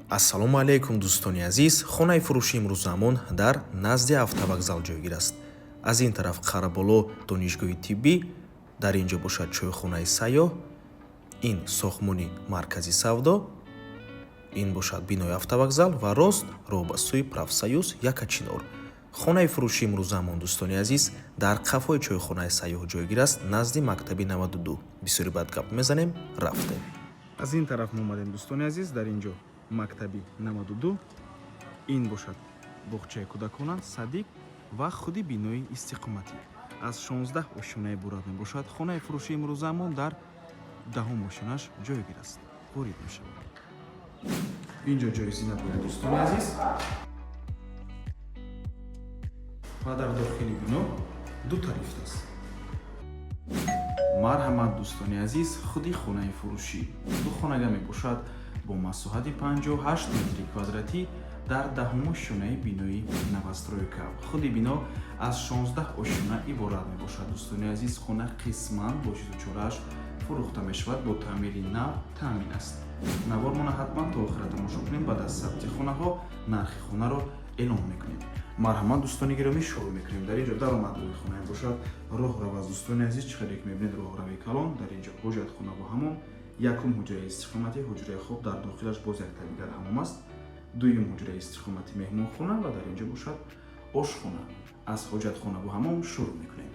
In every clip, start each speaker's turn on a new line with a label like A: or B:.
A: Ассалому алайкум, дӯстони азиз. Хонаи фурӯши имрӯзамон дар назди автовокзал ҷойгир аст. Аз ин тараф Қараболо донишгоҳи тиббӣ, дар ин ҷо бошад чойхонаи Сайёҳ, ин сохтмони маркази савдо, ин бошад бинои автовокзал ва рост роҳ ба сӯи Профсоюз, Якачинор. Хонаи фурӯши имрӯзамон, дӯстони азиз, дар қафои чойхонаи Сайёҳ ҷойгир аст, назди мактаби 92. Бисёри баъд гап мезанем, рафтем.
B: Аз ин тараф мо омадем, дӯстони азиз. Дар ин ҷо мактаби 92, ин бошад боғчаи кӯдакона, садик ва худи бинои истиқоматӣ. Аз 16 ошёна иборат мебошад. Хонаи фурӯши имрӯзамон дар даҳум ошёнаш ҷойгир аст. Ворид мешавад. Ин ҷо ҷои зинапоя, дӯстони азиз, ва дар дохили бино дута лифт аст. Марҳамат, дӯстони азиз, худи хонаи фурӯшӣ ду хонага мебошад бо масоҳати 58 метри квадратӣ дар даҳум ошёнаи бинои новостройка. Худи бино аз 16 ошёна иборат мебошад. Дӯстони азиз, хона қисман бо чизу чорааш фурӯхта мешавад, бо таъмири нав таъмин аст. Навормона ҳатман то охира тамошо кунем. Баъд аз сабти хонаҳо нархи хонаро эълон мекунем. Марҳамат, дӯстони гиромӣ, шурӯъ мекунем. Дар ин ҷо даромадгоҳи хона бошад, роҳрав аз. Дӯстони азиз, чӣ хеле ки мебинед, роҳрави калон. Дар ин ҷо ҳоҷатхона бо ҳамом, якум ҳуҷраи истиқоматӣ, ҳуҷраи хоб, дар дохилаш боз якта дигар ҳамом аст, дуюм ҳуҷраи истиқоматӣ, меҳмонхона ва дар ин ҷо бошад ошхона. Аз ҳоҷатхона бо ҳамом шурӯъ мекунем.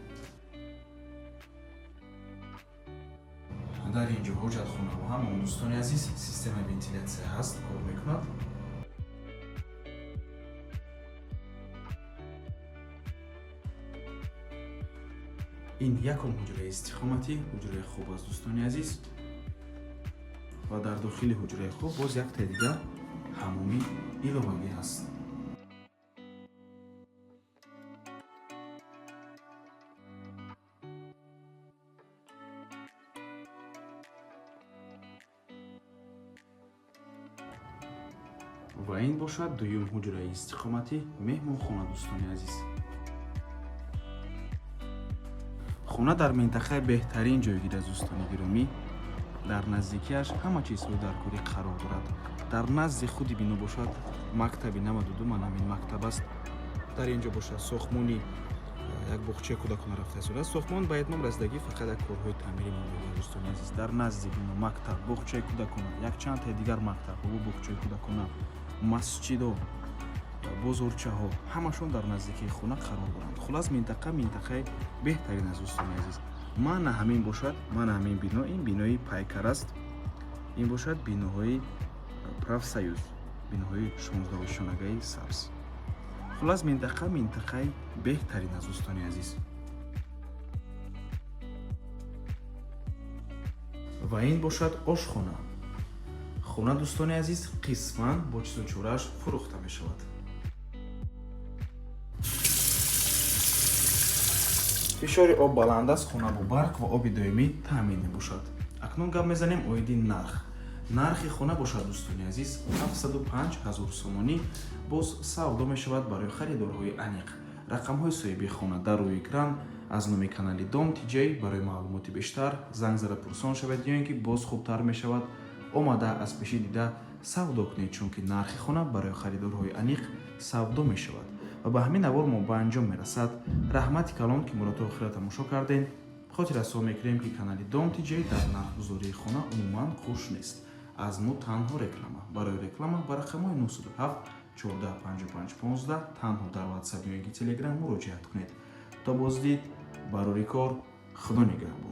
B: Дар ин ҷо ҳоҷатхона бо ҳамом, дӯстони азиз, системаи вентилятсия ҳаст, кор мекунад. Ин якум ҳуҷраи истиқоматӣ, ҳуҷраи хоб аст, дӯстони азиз, ва дар дохили ҳуҷраи хоб боз яктаи дигар ҳамоми иловагӣ ҳаст. Ва ин бошад дуюм ҳуҷраи истиқоматӣ, меҳмонхона. Дӯстони азиз, хона дар минтақаи беҳтарин ҷойгир аст. Дӯстони гиромӣ, дар наздикиаш ҳама чизҳои даркорӣ қарор дорад. Дар назди худи бино бошад мактаби 92, ман ҳамин мактаб аст. Дар ин ҷо бошад сохтмони як боғчаи кӯдакона рафта истодааст. Сохтмон ба итмом расидагӣ, фақат як корҳои таъмирӣ мондагӣ. Дӯстони азиз, дар назди бино мактаб, боғчаи кӯдакона, якчандтаи дигар мактабҳову боғчаи кӯдакона, масҷидо, бозорчаҳо ҳамашон дар наздикии хона қарор доранд. Хулас, минтақа минтақаи беҳтарин аст, дӯстони азиз. Мана ҳамин бошад, мана ҳамин бино, ин бинои Пайкар аст. Ин бошад биноҳои Профсоюз, биноҳои шонздаҳошёнагаи сабз. Хулас, минтақа минтақаи беҳтарин аст, дӯстони азиз. Ва ин бошад ошхона. Хона, дӯстони азиз, қисман бо чизу чорааш фурӯхта мешавад. Фишори об баланд аст. Хона бо барқ ва оби доимӣ таъмин мебошад. Акнун гап мезанем оиди нарх. Нархи хона бошад, дӯстони азиз, 705 ҳазор сомонӣ, боз савдо мешавад барои харидорҳои аниқ. Рақамҳои соҳиби хона дар рӯи экран. Аз номи канали Дом Тиҷей барои маълумоти бештар занг зада пурсон шавед ё ин ки боз хубтар мешавад омада аз пешӣ дида савдо кунед, чунки нархи хона барои харидорҳои аниқ савдо мешавад. Ва ба ҳамин навор мо ба анҷом мерасад. Раҳмати калон, ки моро то охира тамошо кардем. Хотиррасон мекунем, ки канали Дом Тиҷей дар нархгузории хона умуман хуш нест. Аз мо танҳо реклама. Барои реклама ба рақамҳои 907 14 55 15 танҳо дар Ватсап ё ин ки Телеграм муроҷиат кунед. То боздид, барори кор, Худо нигаҳбон.